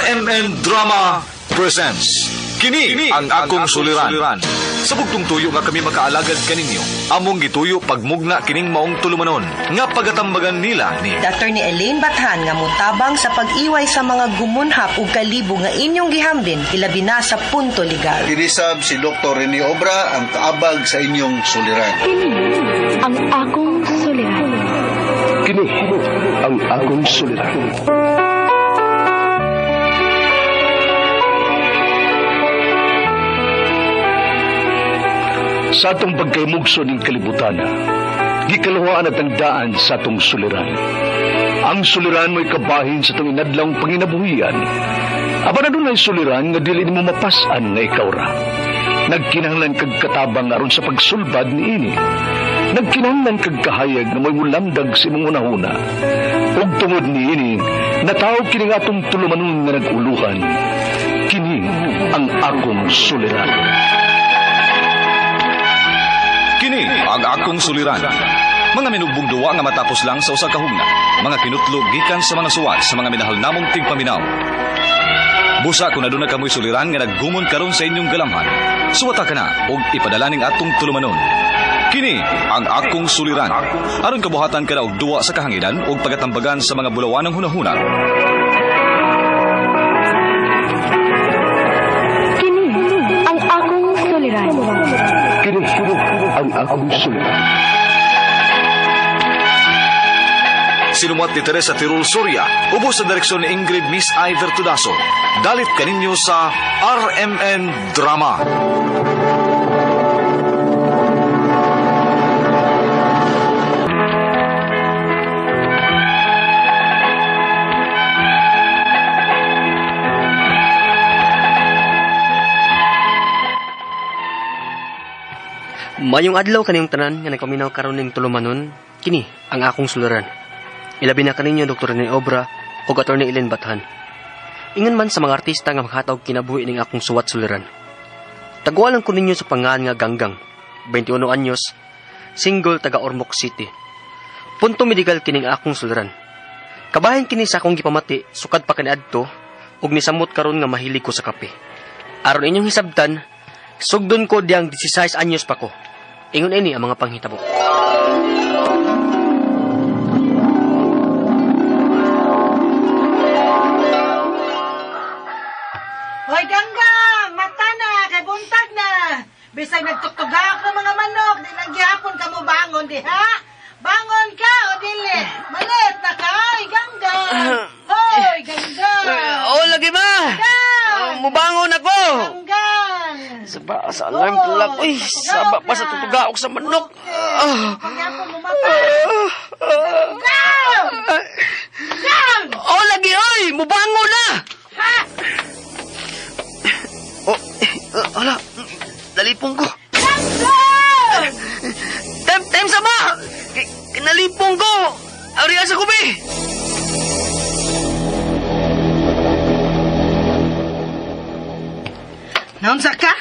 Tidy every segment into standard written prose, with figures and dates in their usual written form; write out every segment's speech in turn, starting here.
RMN Drama presents Kini ang akong suliran. Sa bugtong tuyo nga kami makaalagad kaninyo, among gituyo pagmugna kining maong tulumanon nga pagatambagan nila ni Attorney Elaine Bathan nga mutabang sa pag-iway sa mga gumunhap ug kalibo nga inyong gihambin ilabi na sa punto legal. Kinisab si Dr. Rene Obra ang kaabag sa inyong suliran. Kini ang akong suliran. Kini ang akong suliran. Sa atong pagkaymugso ning kalibutan, gikaluhaan at ang daan sa atong suliran. Ang suliran mo'y kabahin sa atong inadlawng panginabuhian. Apan adunay suliran nga dili nimo mapas-an nga ikaw ra. Nagkinahanglan kag katabang aron sa pagsulbad niini. Nagkinahanglan kag kahayag nga mo'y mulamdag sa imong hunahuna. Ug tungod niini, nataw kini nga atong tulumanon nga nag-uluhan. Kini ang akong suliran. Kini ang akong suliran. Mga minugbong duwa nga matapos lang sa usa ka hugna. Mga kinutlo gikan sa mga suwat sa mga minahal namong tigpaminaw. Busa kung aduna kamoy suliran nga naggumon karon sa inyong galamhan, suwata ka na og ipadala ning atong tulumanon. Kini ang akong suliran. Aron kabuhatan ka na og duwa sa kahanginan og pagatambagan sa mga bulawanang hunahuna. Kini ang akong suliran. Kini ang akong suliran. Sinumuat ni Teresa Tirul Soria, ubos sa direksyon ni Ingrid Miss Iver Tudaso. Dalit kaninyo sa RMN Drama. Mayong adlaw kaniyong tanan nga nagpaminaw karon ning tulumanon, kini ang akong suliran. Ilabi na kaninyo Dr. Rene Obra ug Attorney Elaine Bathan. Ingon man sa mga artista nga makatawag kinabuhi ning akong suwat suliran. Tagwalan ko ninyo sa pangalan nga Ganggang, 21 anyos, single taga Ormoc City. Punto medical kining akong suliran. Kabahin kini sa akong gipamati sukad pa kaniadto ug nisamot karon nga mahilig ko sa kape. Aron inyong hisabtan, sugdon ko diyang 16 anyos pa ko. Ingon ini ang mga panghitabo. Hoy Ganggang, mata na kay buntag na. Bisag nagtuktugak ng mga manok, di lang gihapon ka mo bangon diha. Bangon ka o dili. Malit na ka, hoy Ganggang. Hoy Ganggang. Oh, lagi ba? Mubangon ako. Ganggang. Saba sa alarm clock. Uy, saba pa sa tutugaok sa manok. Pagyapon mo mata. Ganggang! Gang! Oh, lagi oy, mubangon na. Ha? Oh, ala, nalipong ko. Ganggang! Tem sama! Nalipong ko! Ariya sa kubi! Naunsa ka?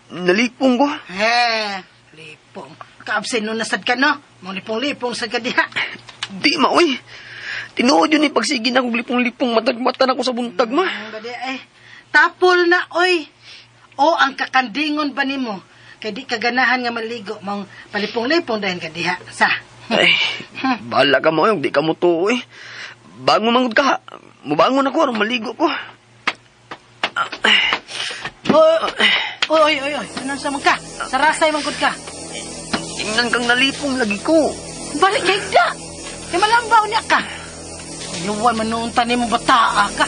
Nalipong ko. Eh, lipong. Kaabsen nun nasad ka, no? Mong lipong-lipong sad ka diha. Di ma, uy. Tinuod yun eh, pagsigin akong lipong-lipong, matag-mata na ako sa buntag, ma. Badi, eh. Tapol na, oy. O, ang kakandingon ba nimo? Kay di ka ganahan nga maligo, mong palipong-lipong dahil ka diha. Sa? Ay, bahala ka mo, di ka mo to, eh. Bangon mangod ka. Mubangon ako, aron maligo ko. Oy, oy, oy, oy. Anong sa ka? Sarasay mangod ka. Tingnan kang nalipong lagi ko. Balik kay da. Kay malambaw niya ka. Luwan man noon tanim mo bataa ka.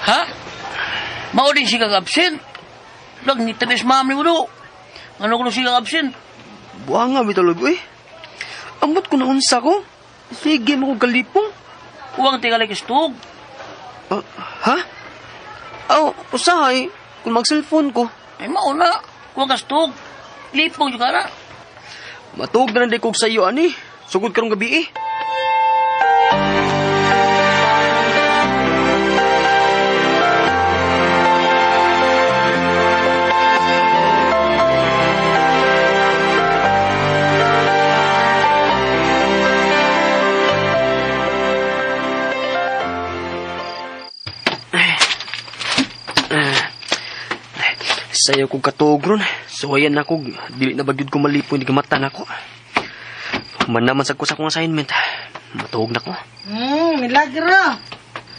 Ha? Mao din siya kang absent. Lang ni Teres ma'am ni Udo. Ano ko siya kang absent? Buha nga, bitulog, eh. Amot ko na unsa ko. Sige mo ko galipong. Uwang tingali kistog. Oh, usahay kung mag-cellphone ko. Ay mauna, kuha kastog. Lipong juga na. Matuog na lang kog sa iyo ani. Sugod karong gabi eh. Sayo kong katuog ron. So ayan ako, dili na bagyod ko malipon, hindi kamata na ako. Manaman sa ko sa akong assignment. Matuog na ko. Milagro.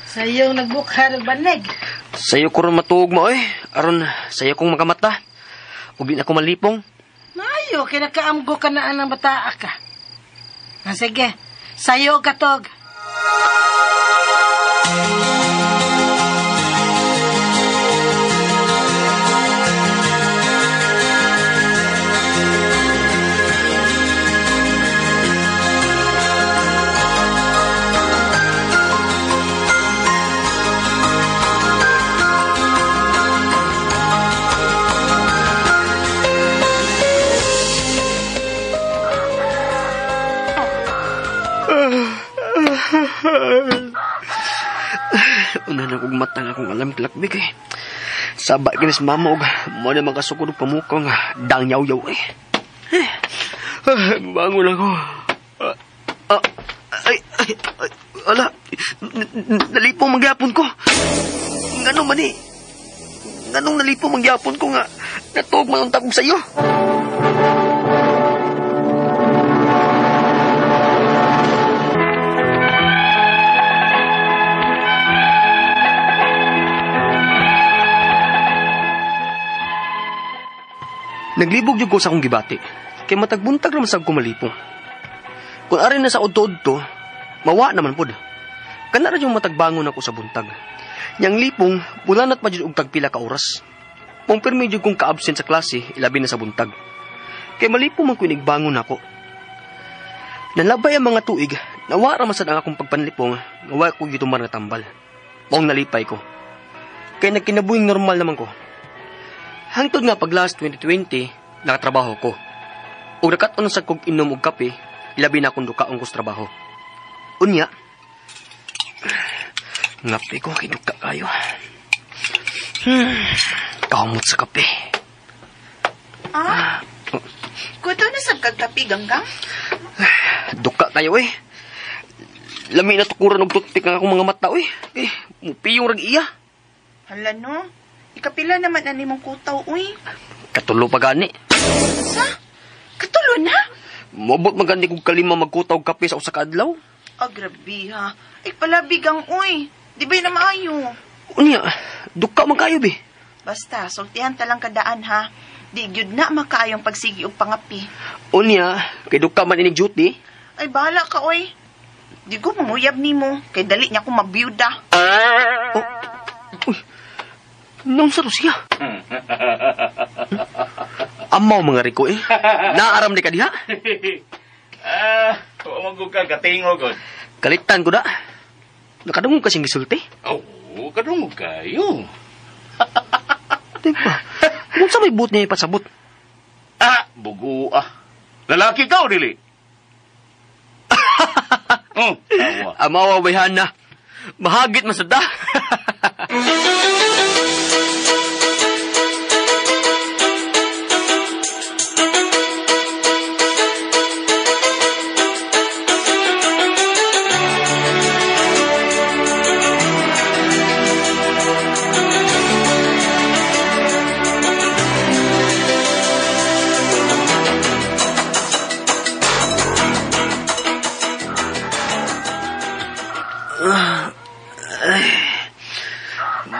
Sayo nagbukhar og banig. Sayo ko ron matuog mo eh. Aron, sayo kong makamata. Ug di na ko malipong. Maayo, kay nakaamgo ka na anang bataa ka. Ah, sige, sayo katog. Una na kong matang akong alam klakbik eh. Saba kinis mama og mo na makasukod og pamukaw nga dang yaw-yaw eh. Bangon ako. Ay, ay, ay, ala, nalipong magyapon ko. Ngano man eh. Nganong nalipong magyapon ko nga natuog man ang takog sa iyo. Naglibog jud ko sa akong gibati. Kay matagbuntag naman sa kumalipong. Kung ari na sa udto-udto, mawa naman pod. Kana ra yung matagbangon ako sa buntag. Yang lipong, bulanat pa jud og tagpila ka oras. Pong pirmi jud kong ka-absent sa klase, ilabi na sa buntag. Kay malipong man ko inigbangon ako. Nalabay ang mga tuig, nawa ra man sad ang akong pagpanlipong, nga wa ko gitumar nga tambal. Maong nalipay ko. Kay nagkinabuhing normal naman ko. Hangtod nga pag last 2020, nakatrabaho ko. Ug nakat-on sa kog inom og kape, ilabi na akong dukaon ko sa trabaho. Unya, ngape ko, kinuka kayo. Kamot sa kape. Ah? Kuto na sa kagkape, Ganggang? Duka kayo eh. Lami na tukuran og toothpick ang akong mga mata eh. Eh, mupiyong rag iya. Hala no. Ikapila naman na nimong kutaw, uy. Katulo pa gani. Sa? Katulo na? Mabot man gani kong kalima magkutaw kape sa usa ka adlaw. Ah, grabe ha. Ay, palabigang, uy. Di ba na maayo? Unya, duka man kayo, be. Basta, sultihan talang kadaan, ha. Di gyud na makaayong pagsigi og pangapi. Unya, kay duka man inig duty. Ay, bahala ka, uy. Di ko manguyab nimo. Kay dali niya akong mabiyuda. Oh. Uy. Nung sa Rusya. Amaw mga Rico eh. Naaram ni ka diha. Wa man ka katingog. Kalitan ko da. Nakadungog kasing gisulti. Oh, kadungog kayo. Diba? Kung sa may buot niya ipasabot. Ah, bugo ah. Lalaki ka o dili? Oh, tawa. Amaw bayhan na. Mahagit man sad da.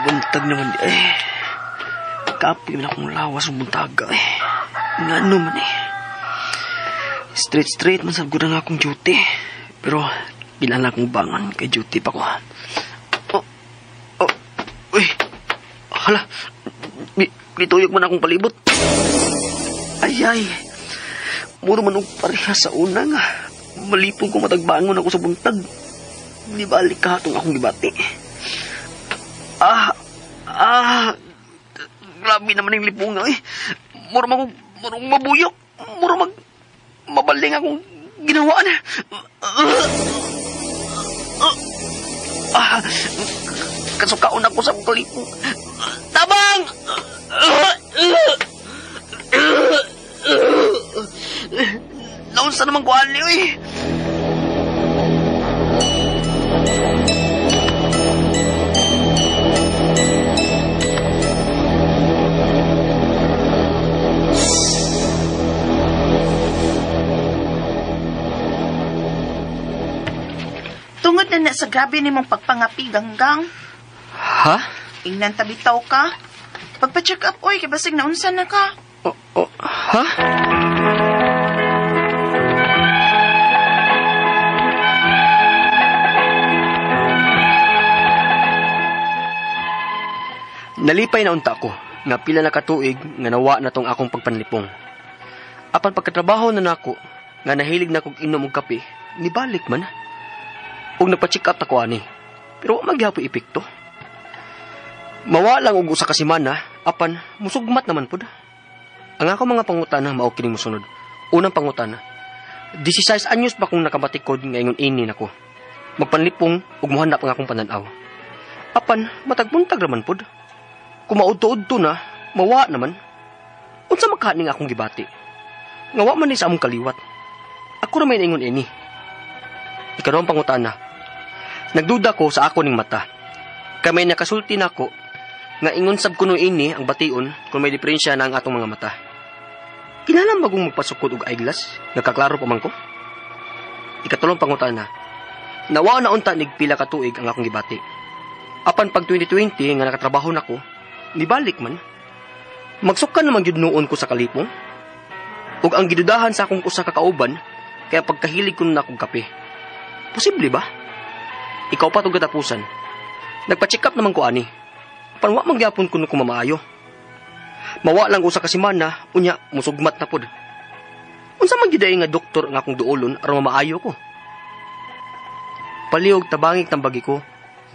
Buntag naman di eh. Kapoy man akong lawas ng buntaga eh. Ngano man eh. Straight man sa gud ang akong duty. Pero kinahanglan akong bangon kay duty pa ko. Oh, oh, uy. Hala. Gituyok man akong palibot. Ay ay. Muro man og pareha sa una nga. Malipong ko matagbangon ako sa buntag. Di balik ka atong akong gibati. Ah, Ah, grabe naman yung lipunga eh. Mura mabuyok. Mura mabaling akong ginawaan. Kasukaon ako sa kalipong. Tabang! Naunsa naman kuhaan niyo eh. Tungod na sa grabe nimong pagpangapi, Ganggang. Ha? Ingnan tabitaw ka. Pagpa-check up, oy, kay basig naunsa na ka. Oh, ha? Nalipay na unta ko, nga pila na katuig nga nawa na tong akong pagpanlipong. Apan pagkatrabaho na nako, nga nahilig na kog inom og kape, nibalik man. Ug nagpa-check up ta ko ani. Pero wa magihapon epekto. Mawa lang og usa ka semana, apan musugmat naman pud. Ang ako mga pangutana mao kining mosunod. Unang pangutana. 16 anyos pa kong nakabatikod nga ingon ini nako. Magpanlipong ug mohanap ang akong panan-aw. Apan matag-buntag raman pud. Kung maudto-udto na, mawa naman. Unsa makaning akong gibati? Nga wa man ni sa among kaliwat. Ako ra may ingon ini. Ikaduhang pangutana. Nagduda ko sa ako ning mata. Kay may nakasulti nako nga ingon sab kuno ini ang bation kung may diferensya na ang atong mga mata. Kinahanglan ba kong magpasukod og eyeglass? Nagkaklaro pa man ko? Ikatulong pangutana. Nawa na unta nig pila ka tuig ang akong gibati. Apan pag 2020 nga nakatrabaho nako, nibalik man. Magsukan naman gyud nuon ko sa kalipong. Ug ang gidudahan sa akong usa ka kauban kaya pagkahilig ko na akong kape. Posible ba? Ikaw pa itong katapusan. Nagpa-check up naman ko ani. Apan wa man gyapon kuno ko mamaayo. Mawa lang usa ka semana, unya musugmat na pod. Unsa man gyud ay nga doktor nga akong duolon aron mamaayo ko? Palihog tabangig tambagi ko,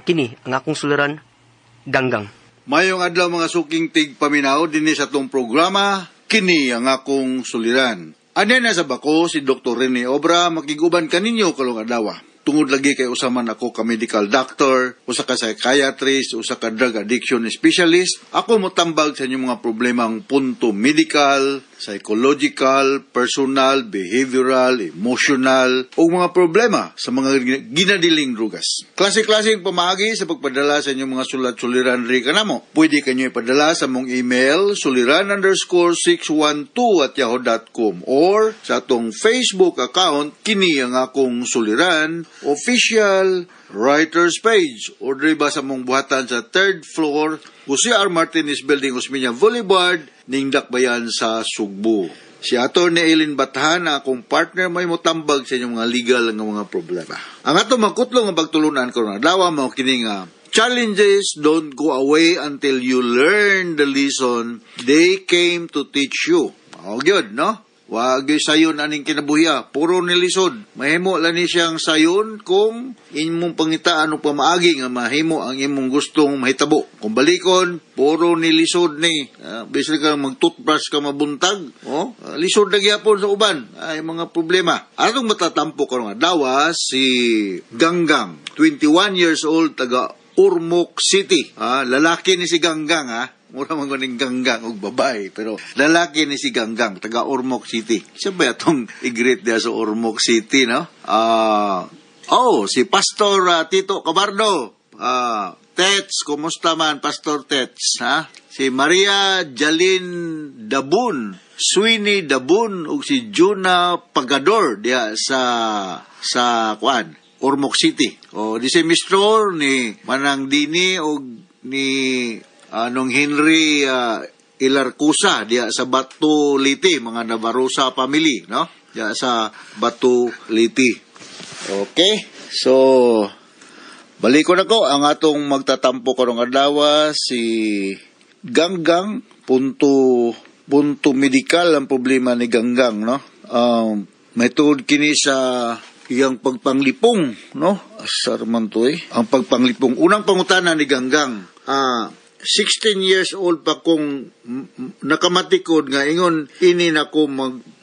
kini ang akong suliran, Ganggang. Mayong adlaw mga suking tigpaminaw dinhi sa atong programa, kini ang akong suliran. Anya na sa bako si Dr. Rene Obra makiguban kaninyo karong adlaw. Tungod lagi kay usa man ako ka medical doctor, usa ka psychiatrist, usa ka drug addiction specialist. Ako motambag sa inyong mga problemang punto medical, psychological, personal, behavioral, emotional, o mga problema sa mga ginadiling drugas. Klase-klaseng pamaagi sa pagpadala sa inyong mga sulat-suliran ri kanamo. Pwede kanyo ipadala sa mong email suliran_612@yahoo.com or sa atong Facebook account kini ang akong suliran official writers page o diri ba sa mong buhatan sa 3rd floor Jose R. Martinez Building, Osmeña Boulevard, Ningdakbayan sa Sugbo. Si Atty. Eileen Bathan, akong partner, may motambag sa inyong mga legal nga mga problema. Ang atong makutlo nga pagtulunan karon adlaw mao kini nga challenges don't go away until you learn the lesson they came to teach you. Mao gyud, no? Wag sayon aning kinabuhiya, puro nilisod. Mahimo lang ni siyang sayon kung imong pangitaan o pamaagi nga mahimo ang imong gustong mahitabo. Kung balikon, puro nilisod ni. Bisan ka mag-toothbrush ka mabuntag, oh, lisod na gyapon sa uban. Ay mga problema. Atong matatampo karon adlaw si Ganggang, 21 years old, taga Ormoc City. Lalaki ni si Ganggang, ha. Mura man kuning Ganggang og babae, pero lalaki ni si Ganggang, taga Ormoc City. Siya ba itong i-greet niya sa Ormoc City, no? Si Pastor Tito Cabardo. Tets, kumusta man, Pastor Tets, ha? Si Maria Jalin Dabun, Sweeney Dabun, ug si Juna Pagador diya sa kuan, Ormoc City. O di si Mr. ni Manang Dini og ni anong Henry Ilarcusa diya sa Bato Liti, mga Navarosa family, no? Diya sa Bato Liti. Okay. So balikon ako ang atong magtatampo karong adlaw si Ganggang punto medical ang problema ni Ganggang, no? May tuod kini sa iyang pagpanglipong, no? Asar man to eh. Ang pagpanglipong. Unang pangutana ni Ganggang, 16 years old pa kong nakamatikod nga ingon ini nako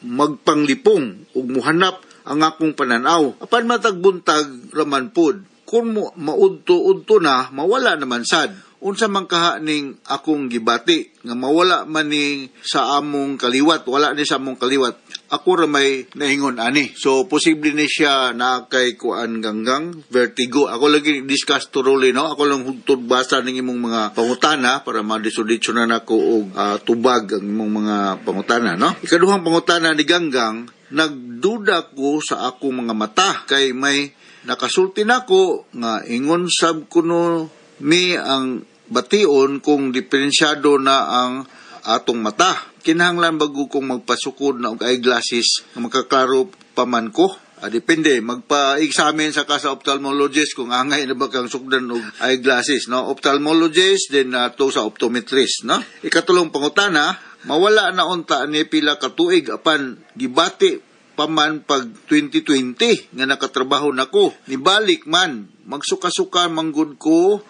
magpanglipong ug muhanap ang akong pananaw. Apan matag buntag raman pod. Kung maudto-udto na, mawala naman sad. Unsa man kaha ning akong gibati nga mawala man ni sa among kaliwat, wala ni sa among kaliwat. Ako ra may naingon ani. So posible ni siya na kay kuan, Ganggang, vertigo. Ako lagi discuss thoroughly, no. Ako lang hugtod basa ning imong mga pangutana para madisoditso na nako og tubag ang imong mga pangutana, no. Ikaduhang pangutana ni Ganggang, nagduda ko sa akong mga mata kay may nakasulti nako nga ingon sab kuno mi ang bation kung diferensyado na ang atong mata. Kinahanglan bago kong magpasukod na og eyeglasses nga makaklaro pa man ko? Depende, magpa-examine sa ka sa ophthalmologist kung angay na ba kang sukdan og eyeglasses, no? Ophthalmologist, then to sa optometrist, no? Ikatulong pangutana, mawala na unta ni pila ka tuig apan gibati pa man pag 2020 nga nakatrabaho nako, nibalik man. Magsuka-suka manggod ko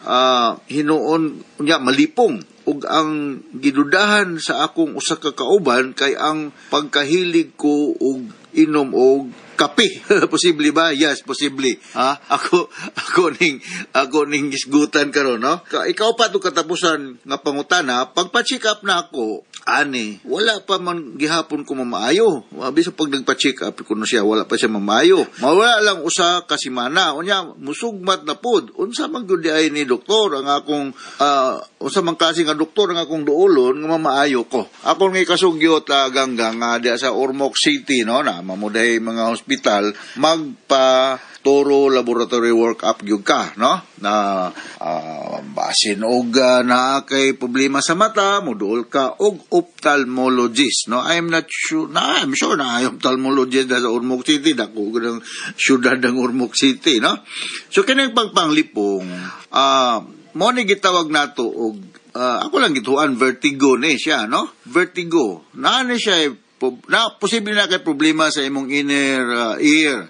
hinuon nya malipong, ug ang gidudahan sa akong usa ka kauban kay ang pagkahilig ko og inom og kape. Posible ba? Yes, posible. Ha? Ako ning gisgutan karon, no? Ikaw pa to katapusan nga pangutana, pagpa-check up na ako ani, wala pa man gihapon ko mamaayo. Bisa pag nagpa-check up ko na siya, wala pa siya mamaayo. Mawala lang usa ka semana. Unya musugmat na pod. Unsa man gyud ay ni doktor ang akong unsa man klase nga doktor ang akong duolon nga mamaayo ko? Akong nga ikasugyot, Ganggang, nga diya sa Ormoc City, no, na mamuday mga hospital, magpa thorough laboratory work up gyud ka, no, na basin og naa kay problema sa mata, moduol ka og ophthalmologist, no. I'm not sure na, I'm sure na ay ophthalmologist sa Ormoc City, dako ng syudad ng Ormoc City, no. So kining pagpanglipong, mo ni gitawag nato og ako lang gituan, vertigo ni siya, no. Vertigo naa ni siya na posible na kay problema sa imong inner ear,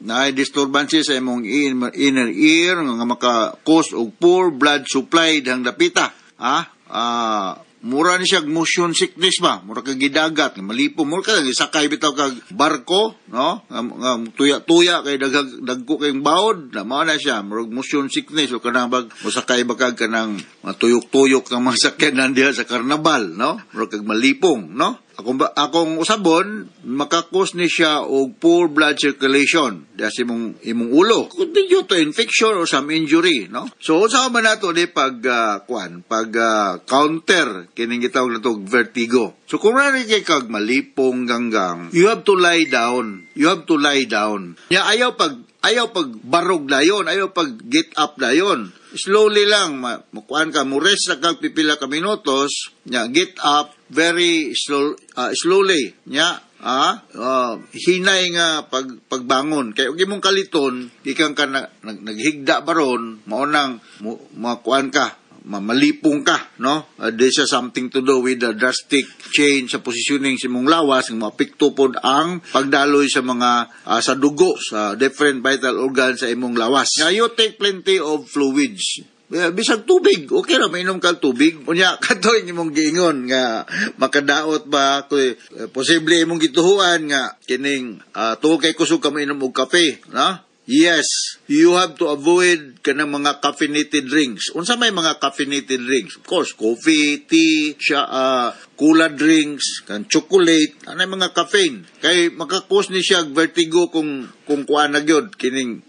na disturbances sa imong inner ear nga maka-cause og poor blood supply dihang dapita, mura ni siya motion sickness ba, mura kag gidagat nga malipo, mura ka sakay bitaw kag barko, no, nga tuya-tuya kay daghag dagko kayong bawod na, mao na siya, murag motion sickness o kanang bag mosakay ba kag kanang tuyok-tuyok ng mga sakyanan diha sa karnabal, no, mura kag malipong, no. Akong, ba, akong usabon, maka-cause ni siya og poor blood circulation diha sa imong ulo. Could be due to infection or some injury, no? So, unsa man nato ni pag kuan, pag counter kining gitawag nato og vertigo? So, kung nari kay kag malipong, Ganggang, you have to lie down. You have to lie down. Ya, ayaw pag barog dayon, ayaw pag get up dayon. Slowly lang, makuan ka, mo rest na kag pipila ka minutos, nya get up very slow, slowly. Nya, hinay nga pagbangon. Kay ug imong kaliton, gikan ka na, naghigda baron, mao nang makuan ka, malipong ka, no? This has something to do with the drastic change sa positioning sa imong lawas nga maapekto pod ang pagdaloy sa mga sa dugo sa different vital organs sa imong lawas. Now, you take plenty of fluids. Bisag tubig, okay ra mainom ka tubig. Unya kato imong giingon nga makadaot ba ko, posible imong gituhuan nga kining tuo kay kusog ka mainom og kape, no? Yes, you have to avoid kanang mga caffeinated drinks. Unsa may mga caffeinated drinks? Of course, coffee, tea, siya, cola drinks, kan chocolate, ano mga caffeine. Kay maka-cause ni siya vertigo kung kuan na gyud kining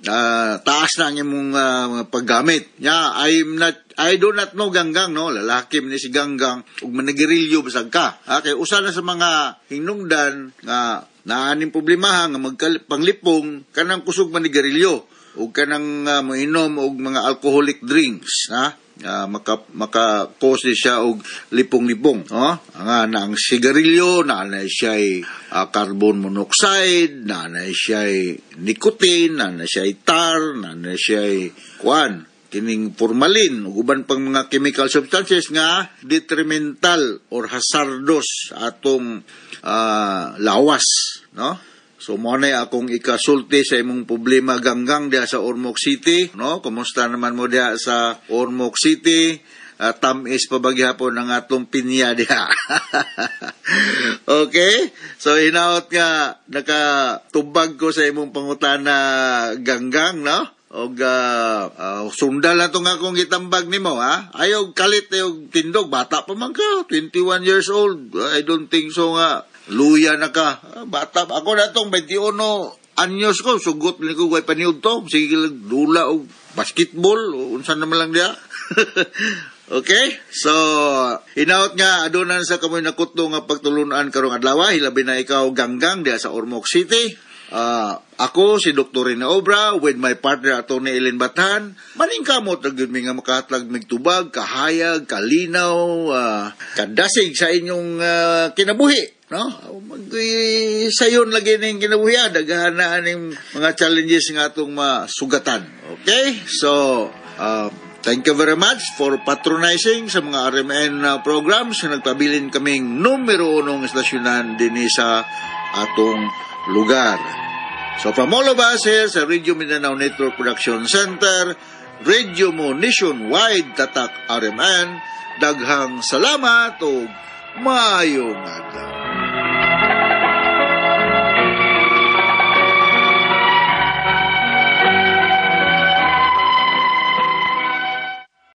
taas na ang imong mga paggamit. Ya, I do not know, Ganggang, no, lalaki man ni si Ganggang ug manigarilyo basag ka. Ha, kay usa na sa mga hinungdan nga naaning problema nga magpanglipong kanang kusog manigarilyo ug kanang moinom og mga alcoholic drinks, ha, maka cause ni siya og lipong-lipong, no. Nga na ang sigarilyo na na siya carbon monoxide, na na siya nicotine, na na siya tar, na na siya kuan kining formalin ug uban pang mga chemical substances nga detrimental or hazardous sa atong lawas, no. So mo na akong ikasulti sa imong problema, Ganggang, diha sa Ormoc City, no. Kumusta naman mo diha sa Ormoc City? Tamis pa ba gihapon ang atong pinya diha. Okay? So hinaot nga nakatubag ko sa imong pangutana, Ganggang, no? Og sundal na tong akong gitambag nimo, ha? Ayaw kalit, ayaw tindog, bata pa man ka, 21 years old. I don't think so nga luya na ka. Ah, bata ako na tong 21 anyos ko, sugot ni ko way paniud to. Sige lang dula og basketball o unsa naman lang diha. Okay? So, hinaot nga adunan sa kamoy nakutlo nga pagtulunan karong adlaw, hilabi na ikaw, Ganggang, diha sa Ormoc City. Ah, ako si Dr. Rene Obra with my partner Atty. Ellen Bathan. Maningkamot ra gyud mi nga makahatag mig tubag, kahayag, kalinaw, kadasig sa inyong kinabuhi, no? Mag sayon lagi ning kinabuhi, daghan na aning mga challenges nga atong masugatan. Okay? So, thank you very much for patronizing sa mga RMN programs na nagpabilin kaming numero unong estasyonan dinhi sa atong lugar. So from all of us here sa Radio Mindanao Network Production Center, Radio Mo Nationwide Tatak RMN, daghang salamat ug maayong adlaw.